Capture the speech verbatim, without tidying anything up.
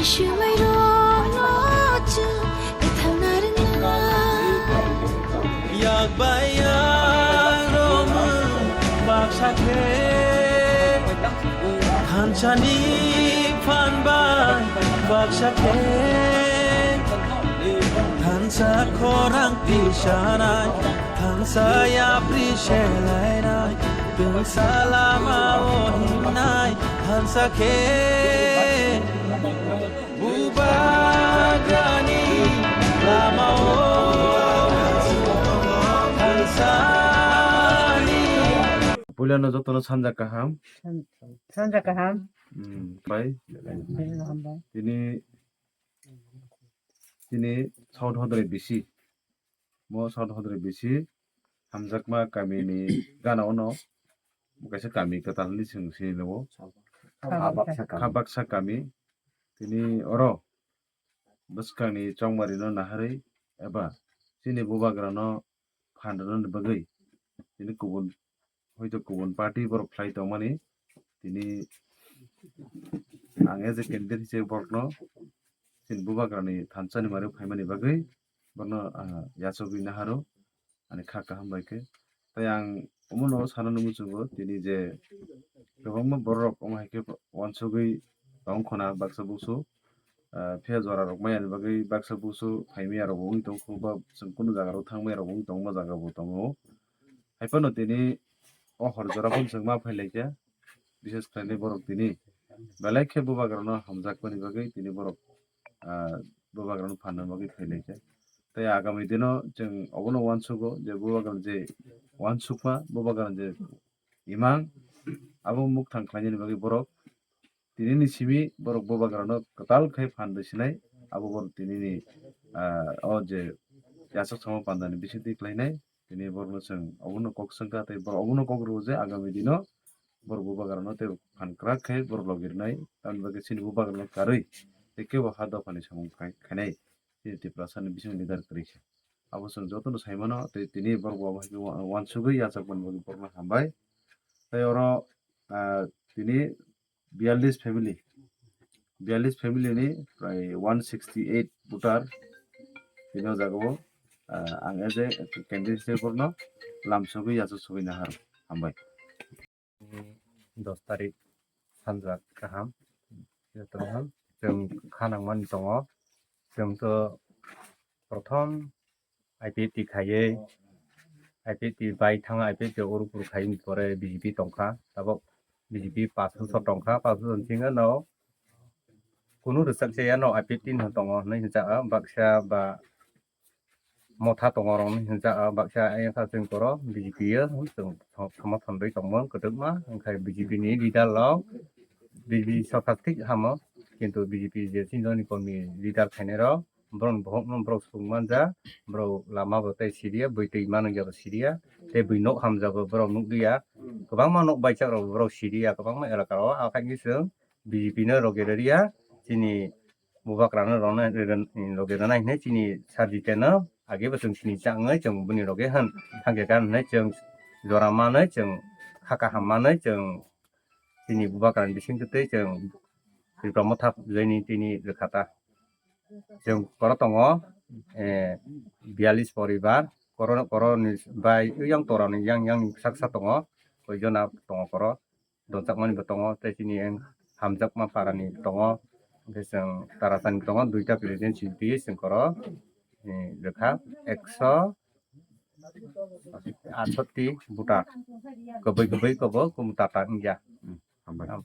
Swmairokno chwng kwthalna rwngna. Yak bai yak romwi baksa khe, thansani phan bai baksa khe, thansa khorang tisanai, thansa yapri selainai, twngsa lama o himnai, thansa khe. Bubagrani lamao thansani. Puilano jotono sanja kaham. San-, sanja kaham. Hmm, bai. Belno hambai. Tini, tini South Hodrai bisi. Mo South Hodrai bisi hamjakma kamini gana ono kaisa kami kwtal hinwi chwng sini nukgo. Kha baksa kami. Kha baksa kami. Tini oro bwskangni chongmarino naharwi eba chini bubagrano phan rwnani bagwi tini kubun hoito kubun party borok khlai tongmani, tini ang as a candidate hisabe borokno chini bubagrani thansani mari phaimani bagwi borokno, ah, yachogwi naharo, ani kha kaham bai khe. Tai ang omono sanani muchungo tini je kwbangma borok omo hai khe uansugwi tong khona baksa busu, ah, phiya jora rok maya ni bagwi baksa busu phaimaya rok bo wng tong kho ba chwng kunu jaga rok thangmaya rok bo wng tong ma jaga bo tongo. Hai phano tini o hor jora phano chwng ma phai lai kha, bises khlai borok tini belai khe bubagrano hamjakmani bagwi tini borok, ah, bubagrano phanna bagwi phai lai kha. Tai agami dino chwng obono uansugo je bubagrano je uansukma bubagrano je imang abo mukthang khlainani bagwi borok tinini simi borok bubagrano kwtal khai phan rwsinai, abo borok tinini, ah, o je yachak samo pandani bisingtwi khlainai, tini borokno chwng obono kok swngkha tei borok obono kok rwo je agami dino borok bubagrano tei phan kwrak khai borok logi rwnai, tamni bagwi chini bubagrano karwi tei kebo ha dophani samung khai-, khainai chini Tiprasani bising leader kwrwi kha. Abo chwng jotono sai mano tei tini borok bo abo hai khe wa-, uansugwi yachakmani bagwi borokno hambai. Tei oro, ah, tini biyallis family, biyallis family ni prai one sixty eight voter tini o jaga o, ah, ang as a candidate hisabe borokno lamsogwi yachak sogwi nahar hambai. Dos tarik sanja kaham. Jotono chwng kha nangmani tongo. Chwng to prothom I P F T khaiwi, I P F T bai thang, I P F T oro phuru khaini pore B J P tongkha. Tabok B J P pass bosor tongkha, pass bosor singano kunu rwchapsa yano I P F T no tongo hinwi hinjak baksa ba motha tongo rok hinwi hinjak baksa ayang sa chwng koro B J P o chwng somothon rwi tongmung kwdwkma, wngkha B J P ni leader rok, B J P sorkar thik hamo, kintu B J P je chini dol ni kolmi leader khainai rok, borok ni bohok no borok swng manja, borok lama bo tei siriya, bwi twi manwi ya bo siriya, tei bwi nok hamjak bo borok nukliya, kwbangma nok baijak rok borok siriya, kwbangma elaka o, akhai ni chwng B J P no rogi rwriya, chini bubagra no rwna, rwna, rogi rwnai hinwi chini sir jiteno age bo chwng sini changwi chwng bini rogi hwn thangkhe kan hinwi chwng jora manwi chwng kha kaham manwi chwng chini bubagra ni bisingtwi twi chwng Tipra Motha joini tini rwkha ta. Chwng koro tongo, eh, biyallis poribar, koro, koro ni bai yang tora ni yang, yang sak sak tongo, koi jona tongo koro. Donjakmani bo tongo, tei chini yang hamjakma para ni tongo. Hingke chwng Tarasani tongo, duita president C P chwng koro, eh, rwkha ekso atsotti voter. Kwbwi kwbwi kobo kum tata wngya. Hmm, hambai. Ham-,